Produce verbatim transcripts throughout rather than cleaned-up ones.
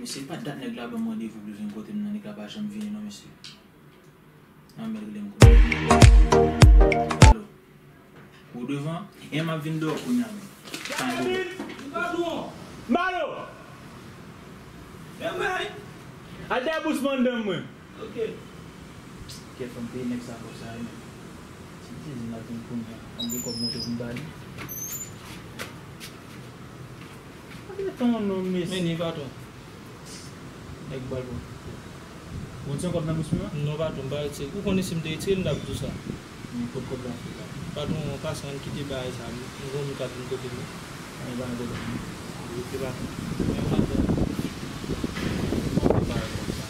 Mesye, pa dat nèg la ban m randevou pou l vin kote m nan, nèg la pa janm vini non, mesye. Nan mèt rele m kounye a. Alo. Ou devan? E m ap vin dèyè w kounye a menm. Pa gen pwoblèm. Malo! Al dèyè bous mandan mwen. Ok. Kèt, fò m peye nèg sa kòb sa wi menm. Si m sezi m ap vin kounye a. Fò m gen kòb monte pou m ba li. Gade tan non, mesye. Men ni patwon. Nèg bal bon. Ou retire kòb nan bous mwen an? Non, patwon, m pa retire. Ou konnen si m te retire l, m t ap di w sa. Men kot kòb la fè la? Patwon, pase ann kite bagay sa. M gon moun k ap vin kote m. Ann ba m kote m. Rete patwon. Men patwon. Mwen pa wè kòb sa.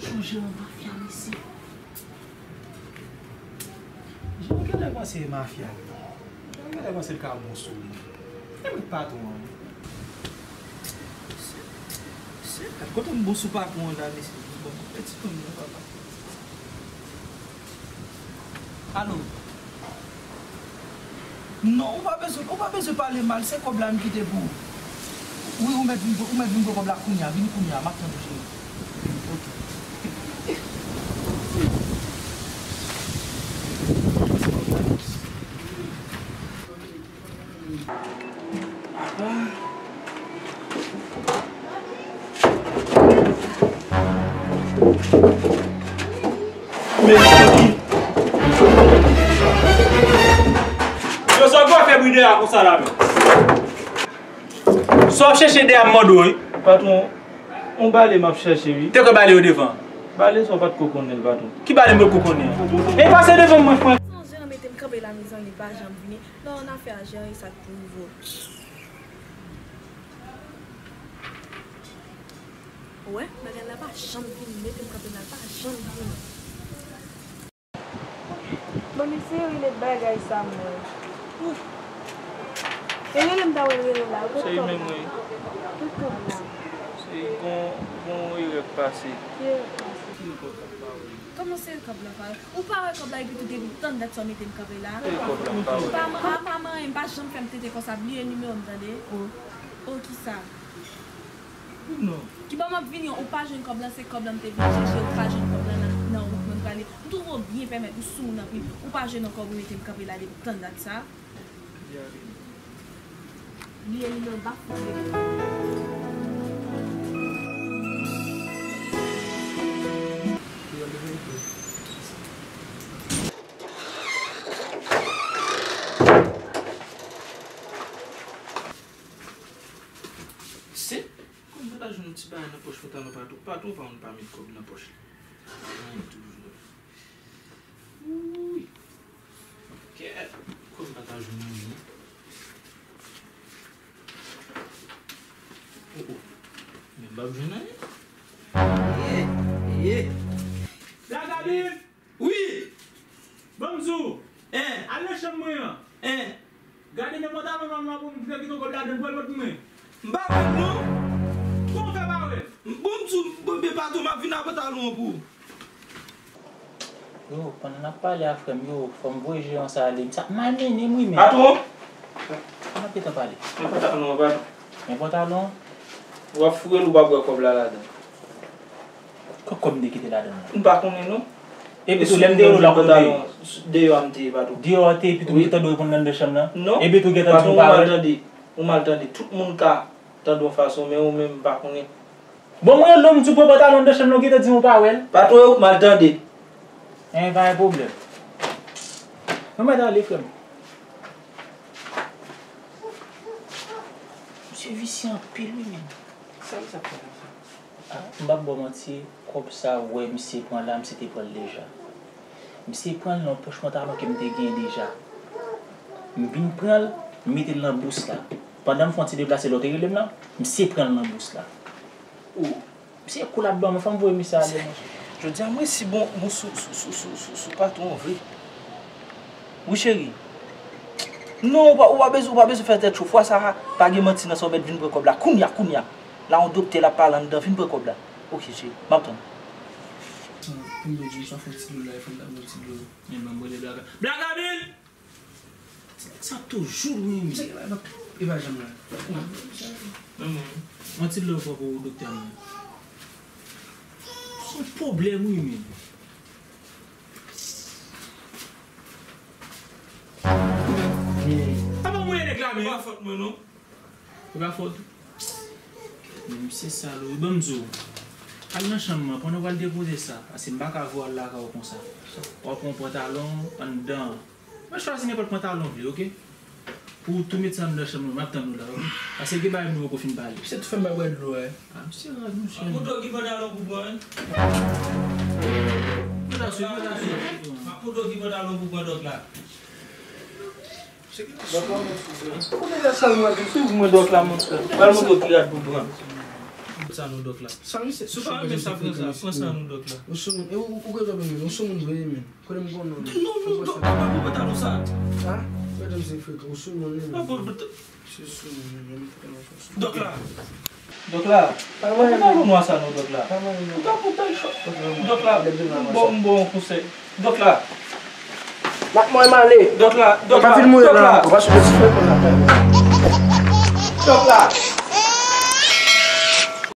Chonje yon mafya, mesye. Jan m genlè panse e mafya li ye. Jan m genlè panse l ka bon sou mwen. E mwen patwon an wi. Se, se, kote m bon sou patwon an la, mesye? Bon, e ti fanm nan, papa. Alo. Non, ou pa bezwen, ou pa bezwen pale mal, se kòb la m kite pou ou. Wi, ou mèt vin, ou mèt vin pran kòb la kounye a, vini kounye a, m ap tann ou, cheri. Ok. Yo, sa w ap fè bri dèyè a konsa la menm? Sa w ap chèche dèyè a m mande w wi. Patwon, yon bale m ap chèche wi. Te kwè bale yo devan? Bale sa w pa t ko konnen l, patwon. Ki bale m pot ko konnen an? E pase devan mwen, frè. San jere mete m kanpe la, mezanmi, pa janm vini. Lè w nan afè a, jere sa k pou rive w. Ou wè, bagay la pa janm vini, mete m kanpe la, pa janm vini. Bon, mesye, rele bagay sa mwen. E rele m ta wè l rele la, ou konn kòb la. Tout kòb la. Se gon, gon erè k pase. Ki erè k pase? Kòman se kòb la pa? Ou pa wè kòb la epi tou depi tann dat sa w mete m kanpe la? Se kòb la m pa wè. Pa man, pa man, pa man, pa janm fè m tete konsa, bliye nimewo m tande. O. O kisa? Non. Kiba m ap vini an, ou pa jwenn kòb la, se kòb la m te vin chèche, ou pa jwenn kòb la nan, nan wout mwen prale. M twouve w byen pèmèt, ou sou moun anpil, ou pa jwenn ankò, ou mete m kanpe la depi tann dat sa. Li ye li nan bafoutre. Se, kòm mwen ta jwenn yon ti bagay nan pòch pantalon Patwon. Patwon pa konn pa met kòb nan pòch li. Anyen toujou. Wouy. Kèt. Kòm mwen ta jwenn anyen. Oh, oh. Men m p ap jwenn anyen. Ye, ye. Black Abib! Wi! Ban m di w. Hein? Al nan chanm mwen an. Hein? Gade men pantalon nwa m nan pou m, pou te kite yon kòb ladan l pou al pot pou mwen. M pa wè l non. Kòman w fè pa wè l? Bon, m di w, bon, men Patwon, m ap vin ak pantalon an pou ou. Yo, pandan n ap pale a frè m, yo, fò m voye jeran sa ale. Sa ap malmennen m wi, men. Patwon! Ann ap gentan pale. Men pantalon an, Patwon. Men pantalon? W ap foure l, ou p ap wè kòb la ladan. Kòb, kòb m te kite ladan l la? M pa konnen non. Epi tou, lè m te rele w la, kote w te ye? Deyò a m te ye, Patwon. Deyò a w te ye, epi tou m te tande w reponn nan anndan chanm nan? Non. Epi tou gentan di w pa wè l? Ou mal tande. Ou mal tande. Tout moun ka tande yon fason, men ou menm m pa konnen. Bon, mwen rele w, m di w pran pantalon anndan chanm nan, ou gentan di m ou pa wè l? Patwon, ou mal tande. Enben, pa gen pwoblèm. Mwen mèt ale, frè m. Misye visye anpil, wi, menm. Sa misye ap fè la, sa? Ah, m p ap ba w manti, kòb sa, w wè misye pran la, misye te pran l deja. Misye pran l nan pòch pantalon ke m te genyen deja. M vin pran l, m mete l nan bous la. Pandan m fè yon ti deplase, lè w te rele m nan, misye pran l nan bous la. Oh. Misye kou l ap ban mwen, fò m voye misye ale, monchè. Jodi a, m resi bon, bon sou, sou, sou, sou, sou, sou patwon an vre. Wi, cheri. Non, ou pa, ou pa bezwen, ou pa bezwen fè tèt cho. Fwa sa a, pa gen manti nan sa, ou mèt vin pran kòb la. Kounye a, kounye a. La, yon doktè l ap pale anndan, vin pran kòb la. Oke, cheri, m ap tann. Pou m di w sa, fè ti dlo la, fè m ta pran ti dlo. Men ban m rele Blaga. Blaga vin! Ti nèg sa toujou lwen men. Ti nèg la, e pa janm la. Yon ti love pou doktè mwen. Se yon pwoblèm, wi, men. Papa, mwen nèg la, men. E pa fòt mwen, non. E pa fòt. Men misye sal, wi, ban m di w. Al nan chanm nan, pandan w al depoze sa, paske m pa ka voye al lakay ou konsa. W ap pran pantalon anndan. Mwen chwazi nenpòt pantalon w vle, oke? Pou w tou met sa anndan chanm nan, m ap tann ou la, oke? Paske gen bagay nou poko fin pale. Misye tou fè m bay bwè dlo, wi. Ah, misye rad, monchè. Pou dòk ki pantalon pou pran, wi. Mwen ta sou, mwen ta sou. Pou dòk ki pantalon pou pran dòk la. Kote sa l mwen, swiv mwen dòk la, monchè. Pral montre w ki rad pou pran. Sa nou dòk la. Si w pa renmen sa, pran sa, pran sa nou dòk la. Ou sou moun, e ou, ou gen dwa menm, ou sou moun vre menm. Kote m konnen w? Non, non, dòk la pa pou pantalon sa. Ha? Gade m se frè, ou sou moun menm. Pa pou pantalon. Se sou moun menm, m konnen w fè sou. Dòk la. Dòk la. Pa mwen menm. Pantalon nwa sa non, dòk la. Pa mwen menm. Ou ka pran tay chò. Dòk la. Dòk la. M ba w, m ba w yon konsèy. Dòk la. M ap mwen m ale. Dòk la, dòk la, dòk la. Ou pa fin mouri la ankò, pa sou peti. Dòk la.